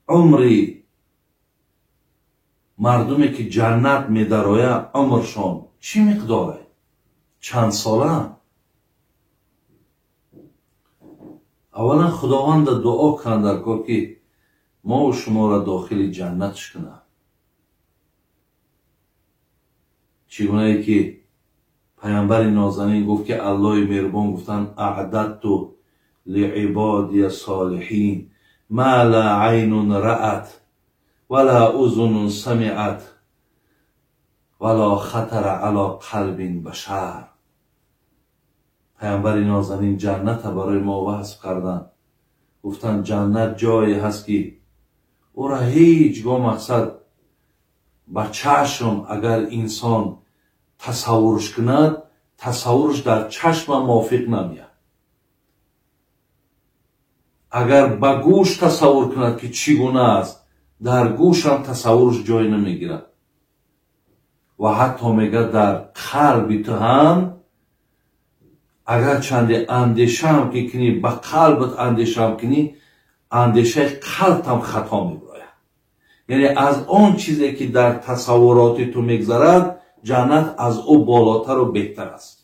Умри мардуме ки ҷаннат медарояд, умршон чӣ миқдоре? Чанд сола? Аввалан худованда дуо кунанд дар кор, ки мову шуморо дохили ҷаннатш кунад. Чӣ гунае ки паямбари нозанин гуфт, ки Аллоҳи меҳрубон гуфтанд: аъдадту лиибодия солиҳин ма ла айнун раат ва ла узунун самиат ва ла хатара ало қалбин башар. Паямбари нозанин ҷанната барои мо васф карданд. Гуфтанд ҷаннат ҷое ҳаст, ки ӯра ҳеҷ гоҳ мақсад ба чашм агар инсон тасаввурш кунад, тасаввурш дар чашма мувофиқ намеяд. Агар ба гӯш тасаввур кунад, ки чӣ гуна аст, дар гӯшам тасаввурш ҷой намегирад. Ва ҳатто мегӯяд дар қалби ту ҳам агарчанде андешаам ки кунӣ, ба қалбат андешаам кунӣ, андешаи қалбтам хато мебирояд. Яъне аз он чизе ки дар тасаввуроти ту мегзарад, ҷаннат аз ӯ болотару беҳтар аст.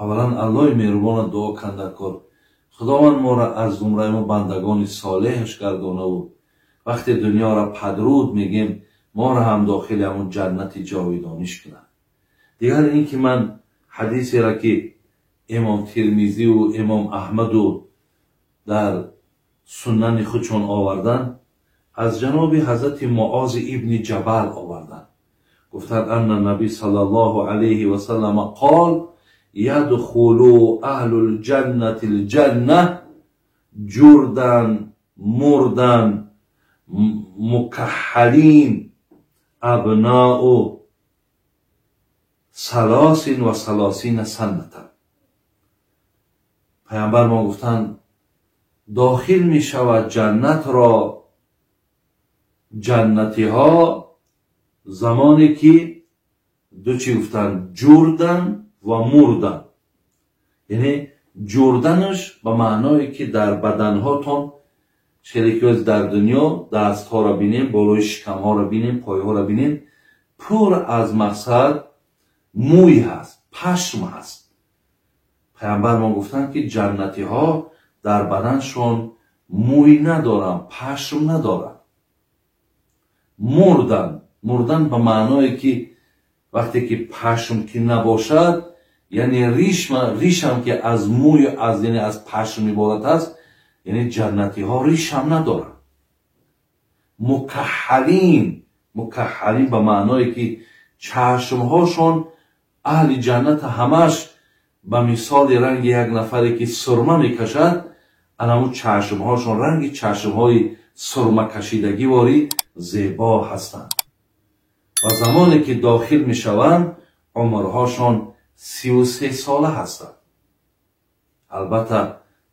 Аввалан Аллоҳи меҳрубона дуо кун дар кор, Худованд моро аз зумраи мо бандагони солеҳаш гардонаву вақте дунёро падруд мегем, моро ҳам дохили ҳамун ҷаннати ҷовидониш кунад. Дигар ин ки ман ҳадисеро, ки имом Тирмизиву имом Аҳмаду дар суннани худшон оварданд, аз ҷаноби ҳазрати Муози ибни Ҷабал оварданд. Гуфтанд: анна наби саллаллоҳу алайҳи васаллама қол ядхулу аҳлул ҷаннати лҷанна ҷурдан мурдан мукаххалин абнаъу салосин ва салосина саннатан. Паямбар мо гуфтанд дохил мешавад ҷаннатро ҷаннатиҳо замоне ки ду чӣ гуфтанд? Ҷурдан ва мурдан. Яъне ҷурданаш ба маъное ки дар баданҳотон шерикиёз дар дунё дастҳоро бинем, болои шикамҳоро бинем, пойҳоро бинем, пур аз мақсад мӯй ҳаст, пашм ҳаст. Паямбар мо гуфтанд, ки ҷаннатиҳо дар баданшон мӯй надоранд, пашм надоранд. Мурдан, мурдан ба маъное ки вақте ки пашм ки набошад, яъне ришам ки аз мӯй, аз яъне аз пашм иборат аст, яъне ҷаннатиҳо ришам надоранд. Мукаххалин, мукаххалин ба маъное ки чашмҳошон аҳли ҷаннат ҳамаш ба мисоли ранги як нафаре ки сурма мекашад, анамун чашмҳошон ранги чашмҳои сурмакашидагиворӣ зебо ҳастанд. Ва замоне ки дохил мешаванд, умрҳошон 33 сола ҳастанд. Албатта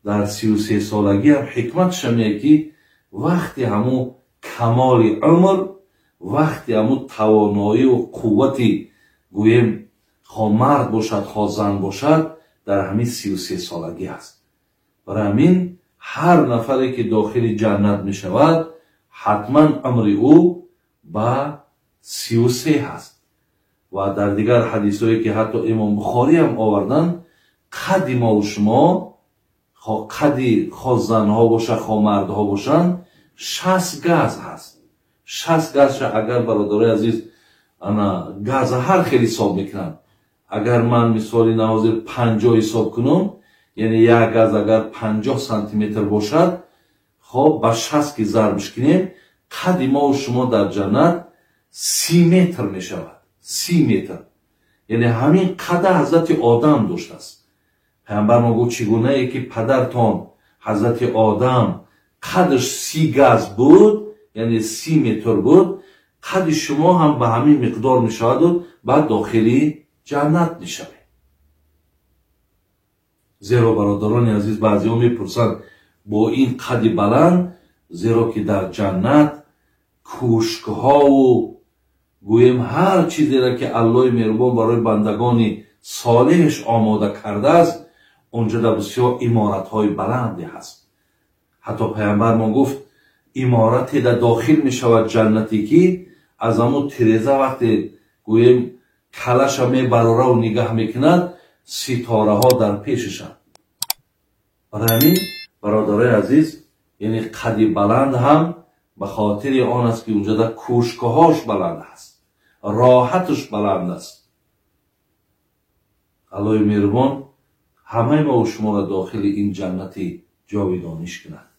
дар 33 солагиам ҳикматша меяд, ки вақти ҳамун камоли умр, вақти ҳамун тавоноию қуввати гӯем хо мард бошад, хо зан бошад, дар ҳамин 33 солагӣ аст. Барои ҳамин ҳар нафаре ки дохили ҷаннат мешавад, ҳатман умри ӯ ба 33 ҳаст. Ва дар дигар ҳадисҳое ки ҳатто имом Бухорӣ ҳам оварданд, қадди мову шумо, хо қадди хо занҳо бошад, хо мардҳо бошанд, 60 газ ҳаст. 60 газша агар бародарои азиз ана газа ҳар хел ҳисоб мекунанд. Агар ман мисоли наҳозир 50 ҳисоб кунам, яъне як газ агар 50 сантиметр бошад, хоб ба 60 ки зарбш кунем, қадди мову шумо дар ҷаннат 30 метр мешавад. 30 метр. Яъне ҳамин қада ҳазрати Одам доштааст. Паямбар мо гуфт, чӣ гунае ки падартон ҳазрати Одам қадаш 30 газ буд, яъне 30 метр буд, қадди шумо ҳам ба ҳамин миқдор мешаваду баъд дохили ҷаннат мешавед. Зеро бародарони азиз, баъзеҳо мепурсанд бо ин қадди баланд, зеро ки дар ҷаннат кӯшкҳову гӯем ҳар чизеро ки Аллоҳи меҳрубон барои бандагони солеҳш омода кардааст, онҷо дар бисёр иморатҳои баланде ҳаст. Ҳатто паямбармон гуфт, иморате да дохил мешавад ҷаннате, ки аз ҳамун тиреза вақте гӯем калаша мебарораву нигаҳ мекунад, ситораҳо дар пешашанд. Барои ҳамин, бародарои азиз, яъне қади баланд ҳам ба хотири он аст, ки унҷода кӯшкаҳош баланд аст, роҳаташ баланд аст. Аллоҳи меҳрубон ҳамаи мову шуморо дохили ин ҷаннати ҷовидониш кунад.